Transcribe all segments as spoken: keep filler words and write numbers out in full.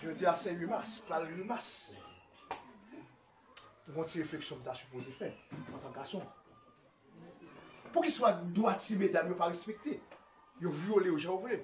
Jodi a se uit mas, pral uit mas. Gon ti refleksyon m ta sipoze fè antan gason. Poukisa dwa ti medam yo pa respekte? Yo vyole yo jan yo vle.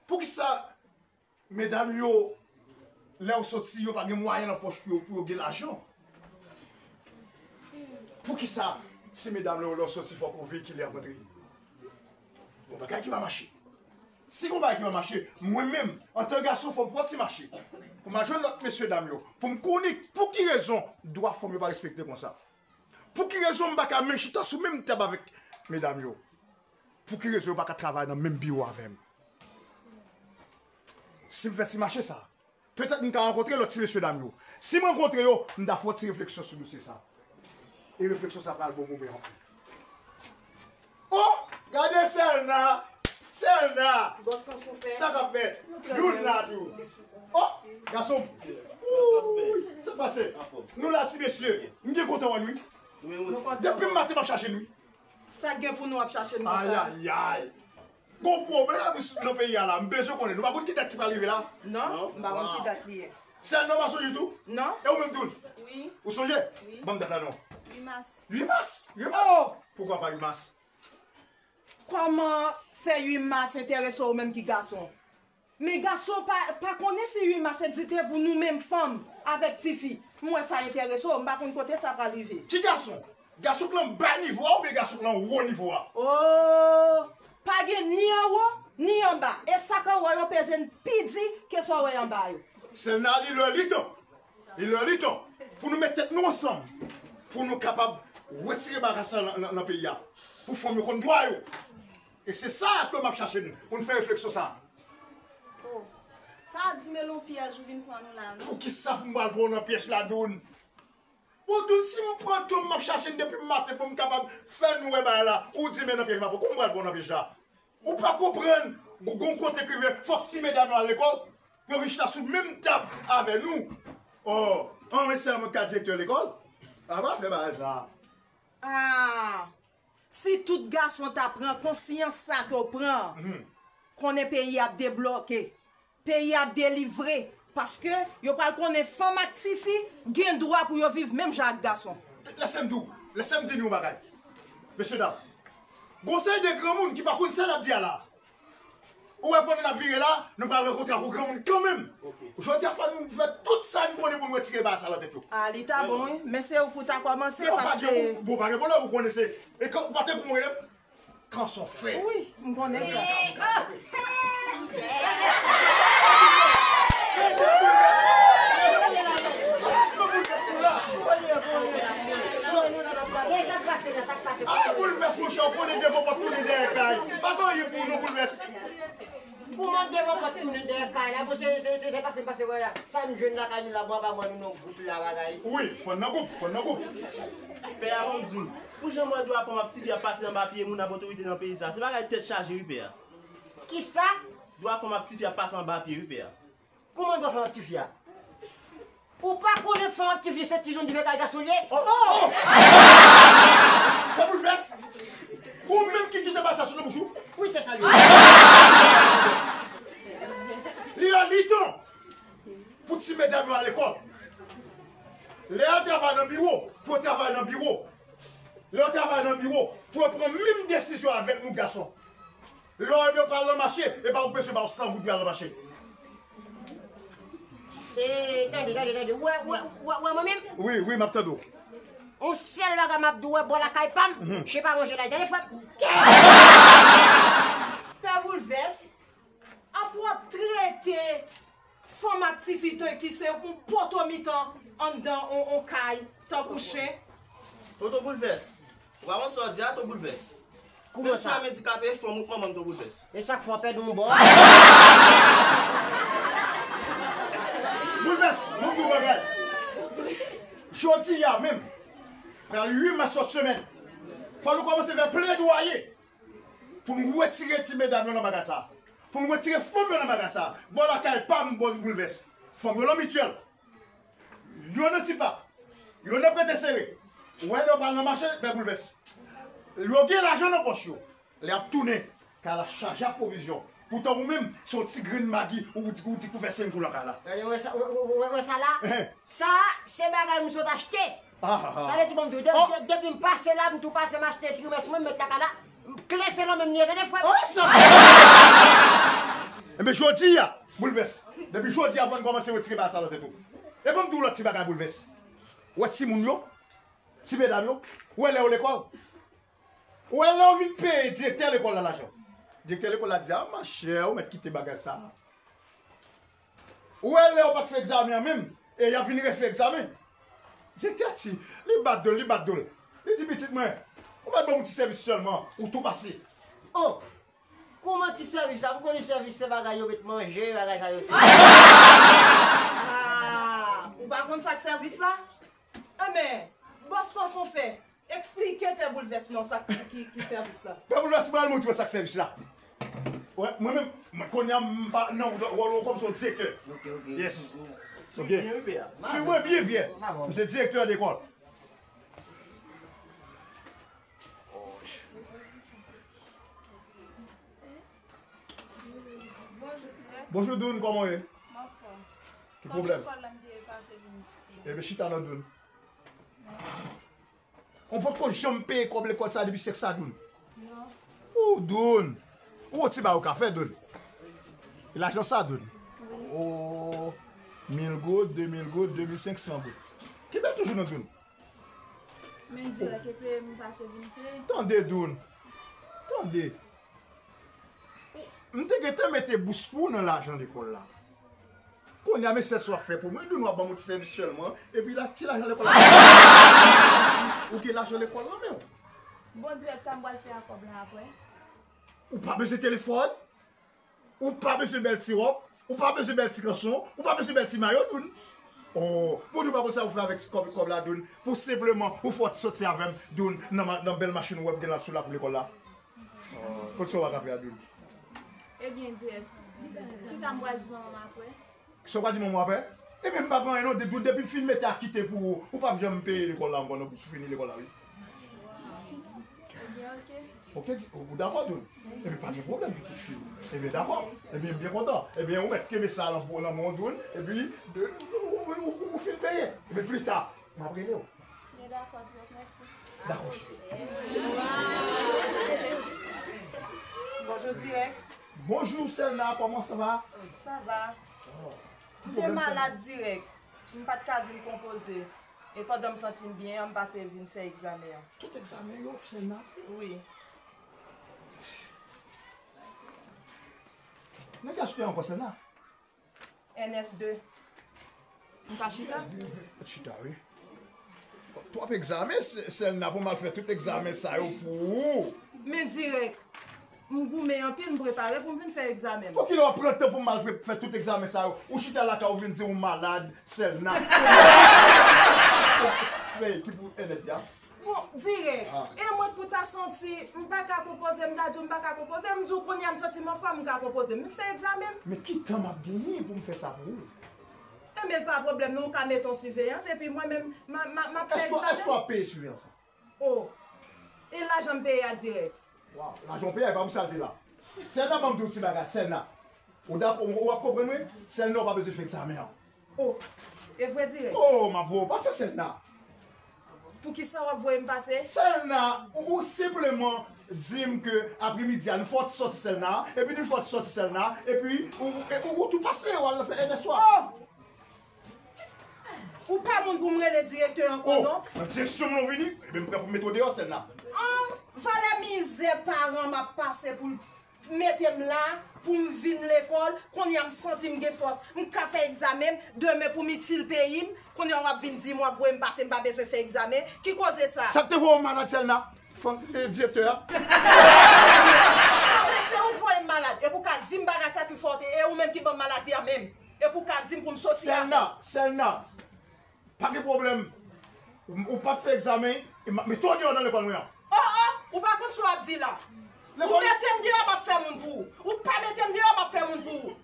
Poukisa medam yo, lè yo soti, yo pa gen mwayen nan pòch pou yo, pou yo gen lajan? Poukisa ti medam yo, lè yo soti, fòk yo veyikile ap rantre? Gon bagay ki pa mache. Si gon bagay ki pa mache, mwen menm, antan gason, fò m fè yon ti mache. Pou m al jwenn lòt mesye dam yo. Pou m konnen pou ki rezon dwa fanm yo pa respekte konsa. Pou ki rezon m pa ka menm chita sou menm tab avèk medam yo? Pou ki rezon yo pa ka travay nan menm biwo avè m? Si m fè ti mache sa, petèt m ka rankontre lòt ti mesye dam yo. Si m rankontre yo, m ta fè yon ti refleksyon sou dosye sa. E refleksyon sa pral bon pou mwen anpil. Oh! Gade Sèlna! Sèlna! Bòs kanson fè. Sa k ap fèt? Youn la tou. Oh! Gason! Wouy! Sa k pase? Nou la ti mesye. M byen kontan wè nou wi. Depi m maten m ap chache nou. Sa k gen pou nou ap chache nou konsa? Ayayay! Gon pwoblèm nan peyi a la. M bezwen konnen. Nou pa konn ki dat ki pral rive la? Non, m pa konn ki dat li ye. Sèlna w pa sonje tou? Non. E ou menm tou? Wi. Ou sonje? Wi. Ban m dat la non. Uit mas. Uit mas? Uit mas? Oh! Poukwa pa uit mas? Kòman fè uit mas enterese w menm ki gason? Men gason pa, pa konnen si uit mas egziste pou nou menm fanm avèk tifi. M wè sa enterese w, m pa konn kote sa pral rive. Ki gason? Gason k lan ba nivo a oubyen gason k lan wo nivo a? Oh, pa gen ni anwo, ni anba. E sa k anwo yo peze n pi di ke sa w wè anba yo. Sèlna, li lè li tan. Li lè li tan pou nou met tèt nou ansanm, pou nou kapab retire bagay sa nan, nan, nan peyi a. Pou fanm yo konn dwa yo. E se sa ke m ap chache n, pou n fè refleksyon sa. Oh, pa di men l yon pyèj ou vin pran nou la, non. Poukisa pou m pral pran w nan pyèj la, Doun? Bon, Doun, si m pran tan m ap chache n depi maten pou m kapab fè nou wè bagay la, ou di men nan pyèj m ap pran. Kòman m pral pran w nan pyèj la? Ou pa konprann, gon, gon kote k rive, fòk ti medam yo al lekòl, pou yo vin chita sou menm tab avè nou. Oh, an men sèlman ka direktè lekòl. A pa fè bagay sa. Ah, si tout gason ta pran konsyans sa ke w pran, konnen peyi ap debloke, peyi ap delivre, paske yo pral konnen fanm ak tifi gen dwa pou yo viv menm jan ak gason. Lèse m di w, lèse m di nou yon bagay. Mesye dam, gon seri de granmoun ki pa konn sa n ap di a la. Ou wè pandan n ap vire la, nou pral rankontre ak yon granmoun kanmenm. Jodi a fò nou fè tout sa n konnen pou nou retire bagay sa nan tèt yo. Ah, li ta bon wi, men se ou pou ta kòmanse paske. Bon, pa gen pwoblèm, ou konnen se. E kan, ou pa te kou mwen rele m? Kanson fè. Wi, m konnen sa. Sa k pase la, sa k pase? Ah, Boulvès, monchè, ou konnen devan pòt tounen dèyè kay. Pa gen anyen pou ou non, Boulvès. Kouman devan pòt tounen dèyè kay la? Bon, se, se, se, se pase m pase wè la. Sa m jwenn lakay nou la, bwa pa mwen nou nan gwoup la, bagay. Wi, fò n nan gwoup, fò n nan gwoup. Pè a, ban m di w, pou jan m wè dwa fanm ak tifi ap pase anba pye moun ap otorite nan peyi sa, se bagay tèt chaje wi, pè a. Kisa? Dwa fanm ak tifi ap pase anba pye wi, pè a. Kouman dwa fanm ak tifi a? Ou pa konnen fanm ak tifi se ti zòn dife kay gason l ye? Oh! Ou Boulvès! Ou menm ki kite bagay sa sot nan bouch ou? Wi, se sa l ye. Li lè li tan pou ti medam yo al lekòl. Lè y al travay nan biwo, pou yo travay nan biwo. Lè yo travay nan biwo, pou yo pran menm desizyon avèk nou gason. Lè w ede yo pral nan mache, e pa ou k bezwen ba yo san goud pou y al nan mache. E, tande, tande, tande. Ou wè, ou wè, ou wè, ou wè mwen menm? Wi, wi, m ap tande w. Yon sèl bagay m ap di w, wè bò lakay pa m, se pa manje la, tande frè m. Pè Boulvès, apre w ap trete fanm ak tifi tan ki se yon poto mitan anndan on, on kay tankou chen. Tonton Boulvès, ou pa konn sa w di a, Tonton Boulvès. Kouman sa? Menm si w andikape, fanm ou k manman m, Tonton Boulvès. E sa k fè w pèdi yon bò? Boulvès, mwen di w bagay. Jodi a menm, pral uit mas lòt semèn, fò nou kòmanse fè pledwaye pou nou retire ti medam yo nan bagay sa. Pou nou retire fanm yo nan bagay sa. Bò lakay pa m, bò Boulvès. Fanm yo nan mityèl. Yo nan tipa. Yo nan prete sere. Ou wè lè yo pral nan mache, bè Boulvès. Yo gen lajan nan pòch yo. Lè y ap tounen, kay la chaje ak pwovizyon. Poutan ou menm, se yon ti grenn magi ou, ou di k pou fè senk jou nan kay la. Gade, wè sa, wè, wè, wè, wè sa la? Sa, se bagay m sot achte. Ah, ah, ah. Sa vle di, bon, m di w, de-, Oh! de-, depi m pase la, m tou pase, m achte trimès mwen, m met lakay la. Kle se nan men m li ye, tande, frè m. Oh, sa! Enben, jodi a, Boulvès. Depi jodi a, fò n kòmanse retire bagay sa nan tèt ou. E ban m di w lòt ti bagay, Boulvès. Ou wè timoun yo, ti medam yo, ou wè lè yo lekòl. Ou wè lè yo vin peye direktè lekòl la lajan. Direktè lekòl la di, a, machè, ou mèt kite bagay sa a. Ou wè lè yo pa t fè egzamen an menm, e y ap vin refè egzamen. Direktè a di, li bat do l, li bat do l. Li di, pitit mwen, ou mèt ban m yon ti sèvis sèlman, ou tou pase. Oh! Kòman ti sèvis la? M konnen sèvis se bagay yo met manje, bagay sa yo. Ah! Ou pa konn sa k sèvis la? Enben, bòs Kanson fè. Eksplike Pè Boulvès non sa ki, ki, ki sèvis la. Pè Boulvès, m pral montre w sa k sèvis la. Wè, mwen menm, mwen kounye a, m pa nan wòl ou kòm se yon direktè. Ok, ok. Yes. Ok. Suiv mwen byen, wi, pè a. Suiv mwen byen, pè a. M se direktè lekòl. Bonjou, Dirèk. Bonjou, Doun, kòman w ye? M anfòm. Ki pwoblèm? Lekòl la m te pase vin. Ebyen, chita non, Doun. Mèsi. Ou potko janm peye kòb lekòl sa depi sèk sa, Doun? Non. Ou, Doun. Ou ti bagay ou ka fè, Doun. E lajan sa, Doun? Wi. O, mil goud, de mil goud, de mil senk san goud. Kenbe l toujou non, Doun. Men dirèk epi m pase vin peye. Tande, Doun. Tande. M te gentan mete bous pou ou nan lajan lekòl la. Kounye a, men sèl sa w ap fè pou mwen, Doun, w ap ban m yon ti sèvis sèlman, epi la, ti lajan lekòl la. Ou gen lajan lekòl nan men w. Bon, dirèk, sa m pral fè ak kòb la apre? Ou pa bezwen telefòn, ou pa bezwen bèl ti wòb, ou pa bezwen bèl ti kanson, ou pa bezwen bèl ti mayo, Doun. Oh, Vodou pa konn sa ou fè avèk ti kòb, kòb la, Doun. Pou senpleman, ou fè w ti sòti avè m, Doun, nan ma-, nan bèl machin ou wè m gen la sou lakou lekòl la. Oh, konn sa w pa ka fè a, Doun. Ebyen, dirèk. Kisa m pral di manman m apre? Sa w pral di manman w apre? Ebyen, m pa gen anyen non, de-, Doun, depi m fin mete akite pou ou, ou p ap janm peye lekòl la ankò non, pou fini lekòl la, wi. Ebyen, oke. Oke, di, ou dakò, Doun? Ebyen, pa gen pwoblèm, pitit fi. Ebyen, dakò. Ebyen, m byen kontan. Ebyen, ou mèt kenbe sa lan, lan men w, Doun. Epi, de, ou, ou, ou, ou fin peye. Ebyen, pli ta, m ap rele w. Byen dakò, dirèk, mèsi. Dakò, cheri. Bonjou, dirèk. Bonjou, Selna, comment ça va? Ça va. Oh, m te malad, dirèk. M pa t ka vin konpoze. E pandan m santi m byen an, m pase vin fè egzamen an. Tout egzamen yo, Selna? Wi. Nan ki aspè ankò, Selna? N S de. M pa chita? Chita, wi. Twòp egzamen, Se-, Selna, pou m al fè tout egzamen sa yo pou ou. Men dirèk. M goumen anpil, m prepare pou m vin fè egzamen m. Poukilè w ap pran tan pou m al pre-, fè tout egzamen sa yo? Ou chita lakay ou vin di w malad, Selna. Fè ki pou N S de a? Bon, dirèk. Ah. E mwen pou ta santi, m pa ka konpoze, m ta di w m pa ka konpoze, m di w kounye a m santi m anfòm, m ka konpoze, m vin fè egzamen m. Men ki tan m ap genyen pou m fè sa pou ou? Enben, pa pwoblèm, non, w ka mete yon siveyans, epi mwen menm, m a, m a, m ap fè egzamen m. Èske w ap peye siveyans lan? Oh. E lajan m peye a dirèk. Waw, lajan w peye a, e pa pou sa l te la. Selna, ban m di w ti bagay, Selna. Ou dakò, ou ap konprann mwen? Selna, ou pa bezwen fè egzamen an. Oh, e vre dirèk? Oh, m ap voye w pase, Selna. Poukisa w ap voye m pase? Selna, ou, ou senpleman di m ke apremidi a, nou fè w ti sòti, Selna, epi nou fè w ti sòti, Selna, epi ou, ou, ou, ou tou pase, w al fè N S wa. Oh! Ou pa moun pou m rele direktè ankò, non? Oh, nan direksyon m lan w vini, ebyen m prè pou m mete w deyò, Selna. An, valè mizè paran m ap pase pou l mete m la, pou m vin lekòl, kounye a m santi m gen fòs, m ka fè egzamen m, demen pou m itil peyi m, kounye a w ap vin di m w ap voye m pase, m pa bezwen fè egzamen. Ki koze sa? Sa k te voye w malad, Selna? Fanm, e, direktè a. Sanble se ou k voye m malad, epi w ka di m bagay sa ki fè w te, e ou menm ki ban m maladi a menm. Epi w ka di m pou m soti avè w. Selna, Selna, pa gen pwoblèm. Ou, ou p ap fè egzamen, e m ap mete w deyò nan lekòl mwen an. Oh, oh, ou pa konn sa w ap di la. Ou mete m deyò, m ap fè moun pou ou. Ou pa mete m deyò, m ap fè moun pou ou.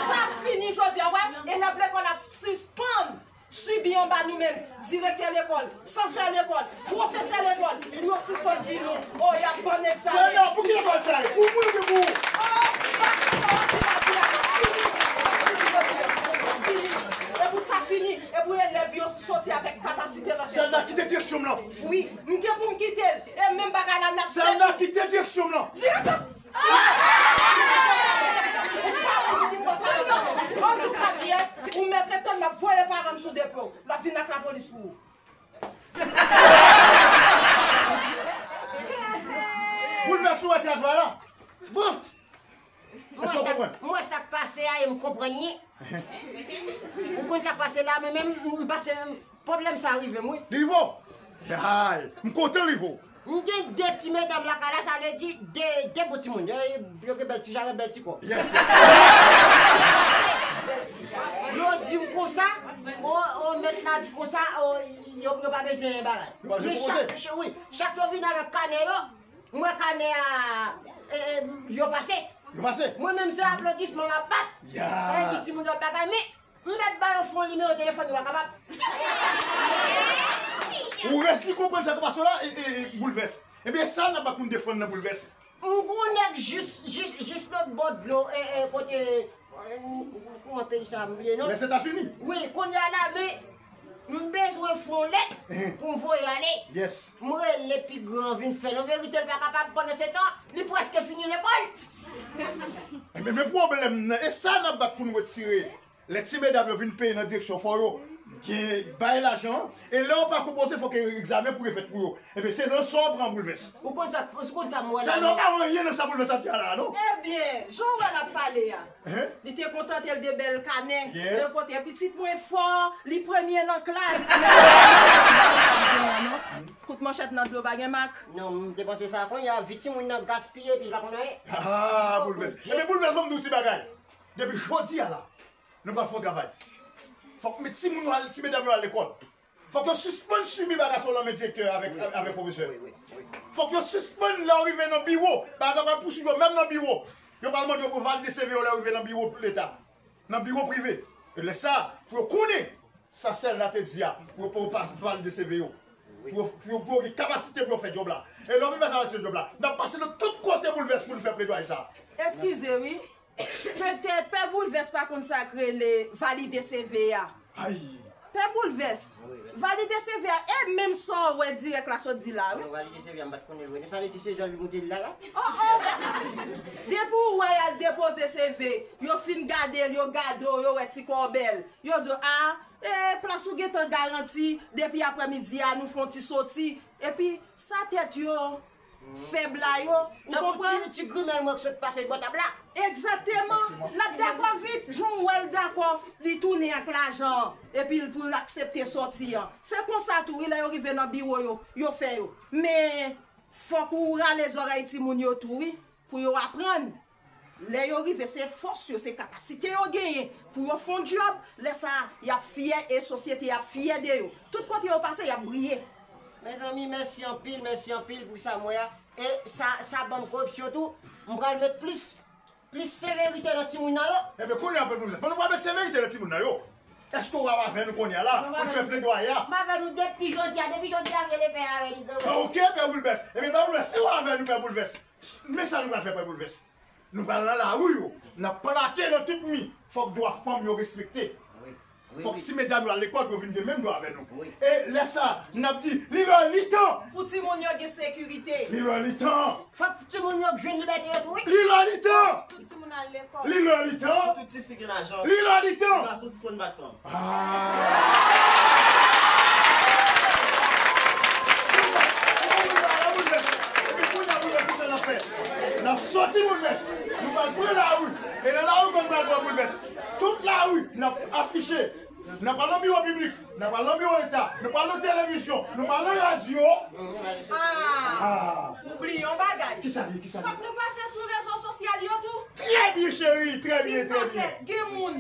Sa ap fini jodi a, w wè, elèv lekòl ap sispann sibi anba nou menm, direktè lekòl, sansè lekòl, pwofesè lekòl, pou yo sispann di nou, oh, y ap ban n egzamen. Selna, pou ki lekòl sa ye? Pou mwen oubyen pou ou? Direktè! Antouka, Dyè, ou mèt etann, m ap voye paran m sou depo. L ap vin ak lapolis pou ou. Boulvès, ou wè travay la? Bon. Mwen wè sa k pase a e m konprann li. Ou konn sa k pase la, men menm m pase, pwoblèm sa rive m, wi. Li rive w? Ay, m kontan li rive w. M gen de ti medam lakay la, sa vle di de, de bon timoun. Yo, yo gen bèl ti jarèt, bèl ti kò. Yes, yes. Yo di m konsa, o, o, mèt la di konsa, o, yo, yo pa bezwen bagay. Yo pa bezwen konpoze. Men chak, ch-, wi, chak yo vin avèk kanè yo, m wè kanè a, e, e, yo pase. Yo pase. Mwen menm se aplodisman m ap bat. Ya. Sa vle di timoun yo ap bagay, men m mèt ba yo fon nimewo telefòn, yo pa kapab. Ou resi konprann sa k ap pase la, e, e, e, Boulvès. Ebyen, sa n ap bat pou n defann nan Boulvès. M gon nèg jis, jis, jis lòt bò dlo, e, e, kote, e, kòman peyi sa a, m bliye non. Lèzetazini. Wi, kounye a la, men m bezwen fè yon lèt pou m voye ale. Yes. M rele pi gran vin fè l. An verite, l pa kapab. Pandan se tan, li prèske fini lekòl. Ebyen, men pwoblèm nan, e sa n ap bat pou n retire. Lè ti medam yo vin peye nan direksyon, fò yo gen bay lajan an. E lè yo pa konpoze, fòk egzamen pou yo fèt pou yo. Ebyen, se nan sa w pran Boulvès. Ou konn sa, ou konn sa m wè la, non? Sa yo pa anyen nan sa Boulvès ap di a la, non? Ebyen, jan w wè l ap pale a. Li te kontante l de bèl kanè. Yes. Lè kote pitit mwen fò, li premye nan klas. Kout manchèt nan dlo pa gen mak. Non, m te panse sa kounye a, vi timoun nan gaspiye epi l pa konn anyen. Ah, Boulvès. Ebyen, Boulvès, ban m di w ti bagay. Depi jodi a la, nou pral fè yon travay. Fòk met timoun yo al, ti medam yo al lekòl. Fòk yo sispann sibi bagay sa yo nan men direktè avèk, avèk pwofesè. Fòk yo sispann lè yo rive nan biwo, bagay sa pral pouswiv yo menm nan biwo. Yo pral mande yo pou valide C V yo lè yo rive nan biwo leta, nan biwo prive. E lè sa, pou yo konnen sa sèl la te di a, pou yo pa valide C V yo. Pou yo, pou yo, pou yo gen kapasite pou yo fè djòb la. E lè yo fin fè sa, fè djòb la, n ap pase nan tout kote Boulvès pou n fè pledwaye sa. Eskize wi. Petèt Pè Boulvès pa konn sa k rele valide C V a. Ay! Pè Boulvès, valide C V a, e menm sa w wè dirèk la sot di la, wi. Non, valide C V a, m pa t konnen l vre. Non, sa vle di se jan li monte l la, la? Oh, oh! Depi w wè y al depoze C V, yo fin gade l, yo gade w, yo wè ti kò w bèl. Yo di w, a, e, plas ou gentan garanti, depi aprèmidi a, nou fè yon ti soti. Epi, sa tèt yo fèb la yo, ou konprann? Tankou ti, ti grimèl mwen k sot pase bò tab la. Egzakteman. L ap dakò vit. Jan w wè l dakò, li tounen ak lajan an. Epi l, pou l aksepte sòti an. Se konsa tou, wi, lè yo rive nan biwo yo, yo fè yo. Men, fòk ou rale zòrèy timoun yo tou, wi, pou yo aprann. Lè yo rive, se fòs yo, se kapasite yo genyen pou yo fè yon djòb. Lè sa a, y ap fyè e sosyete a ap fyè de yo. Tout kote yo pase, y ap briye. Mezanmi, mèsi anpil, mèsi anpil pou sa m wè a. E sa, sa ban m koripsyon tou. M pral met plis, plis severite nan timoun nan yo. Ebyen, kounye a, Pè Boulvès, nou pral met severite nan timoun nan yo. Èske w ap avè nou kounye a la pou n fè pledwaye a? M avè nou depi jodi a, depi jodi a, m rele pè a, avè li. Ok, Pè Boulvès. Ebyen, Pè Boulvès, si w avè nou, Pè Boulvès, men sa nou pral fè, Pè Boulvès. Nou pral nan lari yo, n ap plake nan tout mi. Fòk dwa fanm yo respekte. Wi, wi, wi. Fòk ti medam yo al lekòl pou yo vin gen menm dwa avè nou. Wi. E lè sa, n ap di, li lè li tan! Pou timoun yo gen sekirite. Li lè li tan! Fòk timoun yo jwenn libète yo tou, wi. Li lè li tan! Tout timoun al lekòl. Li lè li tan! Pou tout tifi gen lajan. Li lè li tan! Pou gason sispann bat fanm. Ah! Epi kounye a, Boulvès, kisa n ap fè? N ap soti Boulvès. Nou pral pran lari. E nan lari, nou pral pran Boulvès. Tout lari, n ap afiche. N ap al nan biwo piblik. N ap al nan biwo leta. N ap al nan televizyon. N ap al nan radyo. Ah! Ah! Ou bliye yon bagay. Kisa li ye? Kisa li ye? Fòk nou pase sou rezo sosyal yo tou. Trè byen, cheri. Trè byen, trè byen. Si l pa fèt, gen moun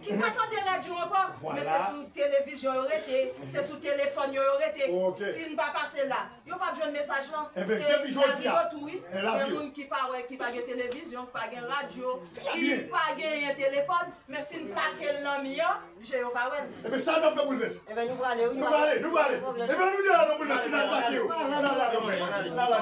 ki pa tande radyo ankò, men se sou televizyon yo rete, se sou telefòn yo yo rete. Si n pa pase la, yo p ap jwenn mesaj lan. E lari yo tou, wi. Gen moun ki pa wè, ki pa gen televizyon, ki pa gen radyo, ki pa genyen telefòn, men si n plake l nan mi an, je yo pa wè l. Ebyen, sa n ap fè, Boulvès? Ebyen, nou prale, wi. Nou prale, nou prale. Ebyen, nou de la nan Boulvès, nou al plake yo. Nou al la, nou al la.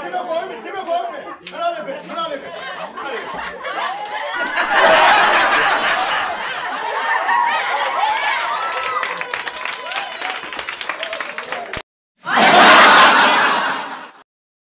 Kenbe kò, wi, kenbe kò, wi.